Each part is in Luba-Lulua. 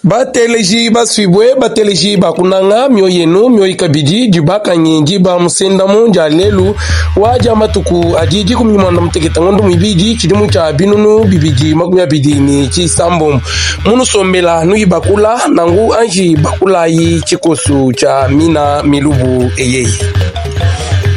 Bateleji basuibue, bateleji ba kunanga, mioyo yenu mioyi kabidi dibakanyi diba musendamu dia lelu wa dia matuku adi 16 ngondo muibidi tshidimu tshia 2026 munusombela nuyi bakula nangu anji bakulayi tshikosu tshia mina milubu eyeyi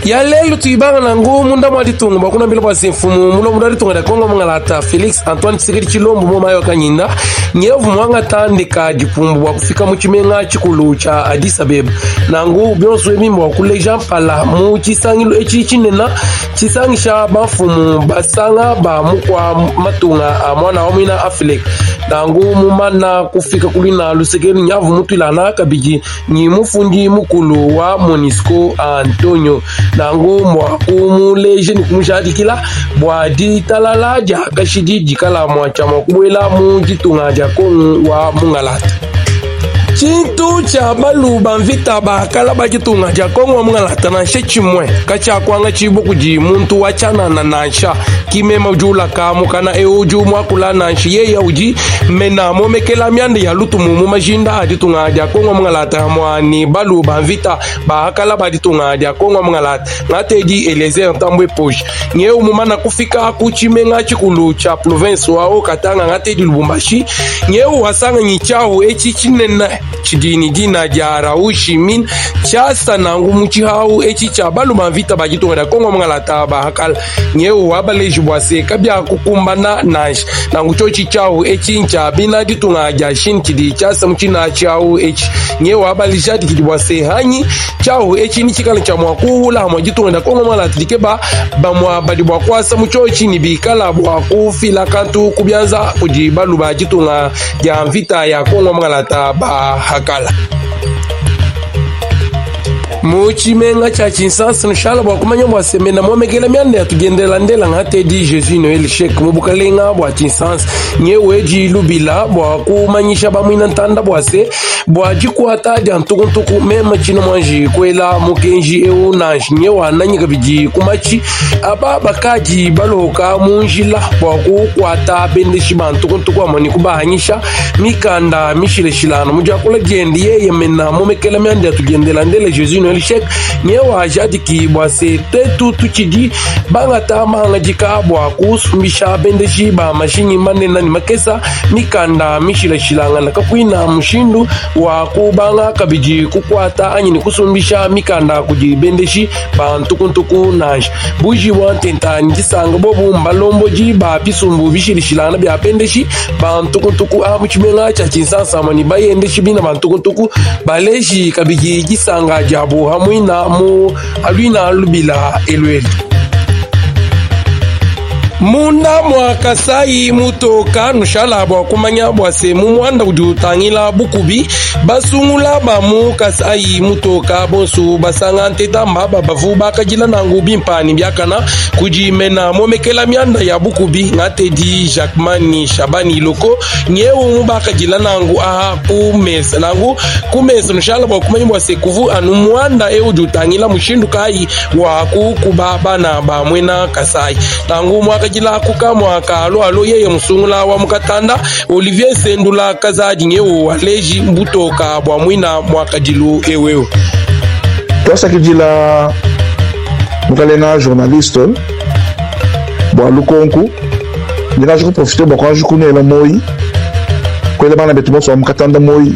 ya lelu tuyibanga nangu munda mua ditunga bua kunambila bua se mfumu mulombola wa ditunga dia Kongo mungalata Felix Antoine Tshisekedi Tshilombo mu mayi wa Kanyinda nyevu muangata ndeka dipumbu bua kufika mu tshimenga tshikulu tshia Addis Abeba nangu bionso ebi mbua kuleja mpala mu tshisangilu etshi tshinena tshisangisha bamfumu basanga ba mukua matunga a muana wa muina Afilika nangu mumana kufika kulina luseke nyavu mutuilana kabidi nyi mufundi mukulu wa Monusco Antonio nangu mua kumuleja ne kumujadikila bua ditalala dia kashidi dikala mua tshia mua kubuela mu ditunga dia Kongo wa mungalata. Tshintu tshia balu ba mvita ba kala ba ditunga dia Kongo wa mungalata nansha tshimue katshiakuangatshibua kudi muntu wa tshianana nansha. Ki mema udi ulaka mukana eu udi muakula nansha yeya udi mena momekela mianda ya lutumu mu majinda a ditunga dia Kongo mungalata mua ne balu ba mvita ba kala ba ditunga dia Kongo mungalata ngatedi Eliezer Ntambwe Poji nyeu mumana kufika ku tshimenga tshikulu tshia province wa Haut-Katanga ngatedi Lubumbashi nyeu wasanganyi tshiahu etshi tshinene tshidi ne dina dia Raushi Min tshiasa nangu mu tshihawu etshi tshia balu ba mvita ba ditunga dia Kongo mungalata ba kala nyeu wabaleji bua se kabiakukumbana nansha nangu tshiotshi tshiahu etshi ntshia bina ditunga dia Chine tshidi tshiasa mu tshina tshiahu etshi nyeu wabaleja dikidi bua se hanyi tshiahu etshi ni tshikala tshia mua kuhula hamua ditunga dia Kongo mungalata dikeba bamua badi bua kuasa mu tshiotshi ne bikala bua kufila kantu ku bianza kudi balu ba ditunga dia mvita ya Kongo mungalata ba hakala. Mu tshimenga tshia Tshinsansa nushala bua kumanya bua se mena muomekela mianda ya tudiendela ndela ngatedi Jesus Noel Sheik mu bukalenga bua Tshinsansa nyewe lubila bua kumanyisha bamuina ntanda bua se bua dikuata dia ntukuntuku mema tshina muanji kuela mukenji eu nansha nyewa nanyi kabidi ku matshi aba bakadi balohoka mu njila bua kukuata bendeshi ba ntukuntuku amue ne kubahanyisha mikanda mishilashilangana mu diakula diende yeye mena momekela mianda ya tudiendela ndele Jesus Noel Sheik nyewa ajadiki bua se tetu tutshidi bangata mahangadika bua kusumbisha bendeshi ba mashinyi manene ne makesa mikanda mishilashilangana kakuina mushindu wa kubanga kabidi kukuata anyi ne kusumbisha mikanda kudi bendeshi ba ntukuntuku nansha. Buji bua ntenta ne disanka bobu mbalombodi ba bisumbu bishilashilangana bia bendeshi ba ntukuntuku a mu tshimenga tshia Tshinsansama ne bayendeshi bina ba ntukuntuku baleji kabidi disanka diabu hamuina mu aluina lubila eluelu. Munda mua Kasayi mutoka nushala bua kumanya bua se mu muanda udi utangila bukubi basungula ba mu Kasayi mutoka bonso basanga nteta mbaba bavu bakadila nangu bimpa ne biakana kudi mena momekela mianda ya bukubi ngatedi Jacquemani Shabani Loko nyeu mubakadila nangu aha ku mesa nangu ku mesa nushala bua kumanya bua se kuvu anu muanda eu udi utangila mushindu kayi wa kukuba bana ba muena Kasai. Nangu muakajila kuka mua kalu yeye musungula wa mukatanda Olivier Sendula Kazadi nyeu waleji mbutoka bua muina muakadilu eweu. Tuasakidila mukalenga journaliste bua lukonku ndingaji kuprofite bua kuanji kunuela moyi kuela bana betu bonso ba mukatanda moyi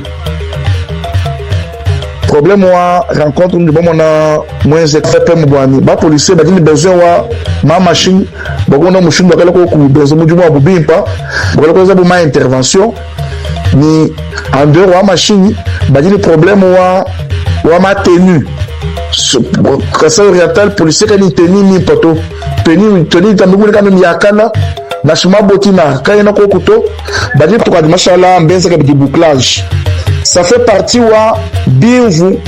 problème wa rencontre ndi bamona mwenze fpm bwani ba policier badi ne besoin wa ma machine bakumona mushindu wakala ko kubenza mudimu wabu bimpa bakala kuenza bu ma intervention ni en dehors wa machine badi ne problème wa wa ma tenue Kasai oriental policier kani tenue mimpa to tenue tenue tambi kumene kame yakana nansha maboti na kayena koku to badi tukadi mashala mbenza kabidi bouclage ça fait partie wa bimvu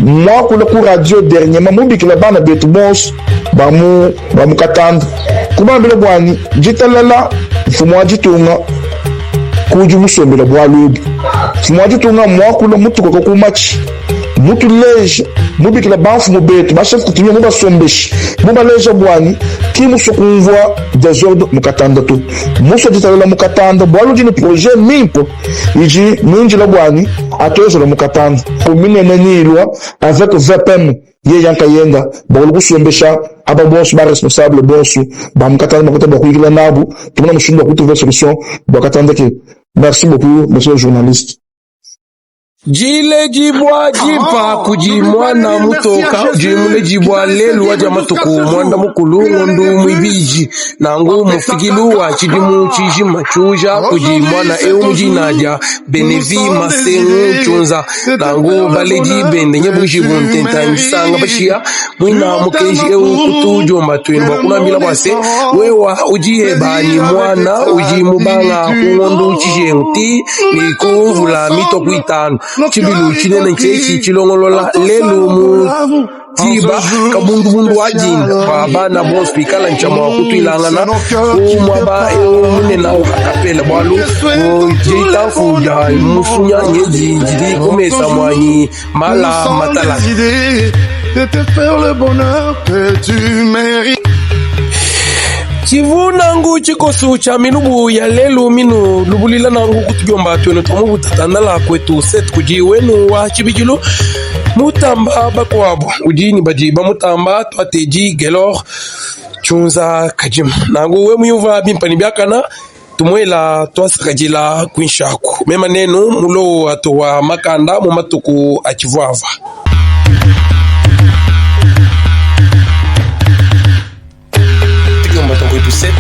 mwakula ku radio dernièrement mubikila bana betu bonso ba mu ba mu katanda kubambila bwani ditalala mfumu wa ditunga kudi musombela bualu ebu mfumu wa ditunga mwakula mutukoka ku matshi. Mutuleje, mubikila bamfumu betu, ba chef coutumier, mubasombeshe, mubaleja buanyi, ki musue kumvua desordre mu Katanda to. Musue ditalala mu Katanda bualu udi ne projet mimpe idi muindila buanyi atuenzela mu Katanda. Minene ni ilua avec VPM yeya nkayenda bua kusombesha aba bonso ba responsable bonso ba mu Katanda bua bua kuyikila nabu tumona mushindu wa kutrouver solution bua Katanda ke. Merci beaucoup monsieur le journaliste. Diledibua dimpa kudi muana mutoka udi muledibua lelu wa dia matuku muanda mukulu ngondu muibidi nangu mufikilu wa tshidimu tshijima tshiuja kudi muana eu mu dina dia Benevi Masengu Tshunza nangu baledi bende nyebujibu ntenta ndisanga bashiya muina mukenji eu kutu diomba tuenu bua kunuambila bua se wewa udi eba ni muana udi mubanga ku ngondu tshijengu ti ni ku mvula mitua ku itanu tshibilu tshinene ntshetshi tshilongolola lelu mu diba kabundubundu wa dinda pa bana bonso bikala ntshia mua kutuilangana ku muaba eu munene wa kapela bualu ditamfu dia musunya ngedi didi ku mesa muanyi mala matala De te faire le bonheur que tu mérites. Tshivu nangu tshikosu tshia milubu ya lelu minu lubulila nangu kutudiomba tuenu tua mu butatandala kuetu set kudi wenu wa tshibidilu mutamba bakuabu udi ni badi bamutamba tuatedi Gelor Tshunza Kadima nangu we muyuva bimpa ni biakana tumuela tuasakadila kuinshaku mema nenu mulowo atuwa makanda mu matuku atshivuavua. Tudiomba tua kuetu set.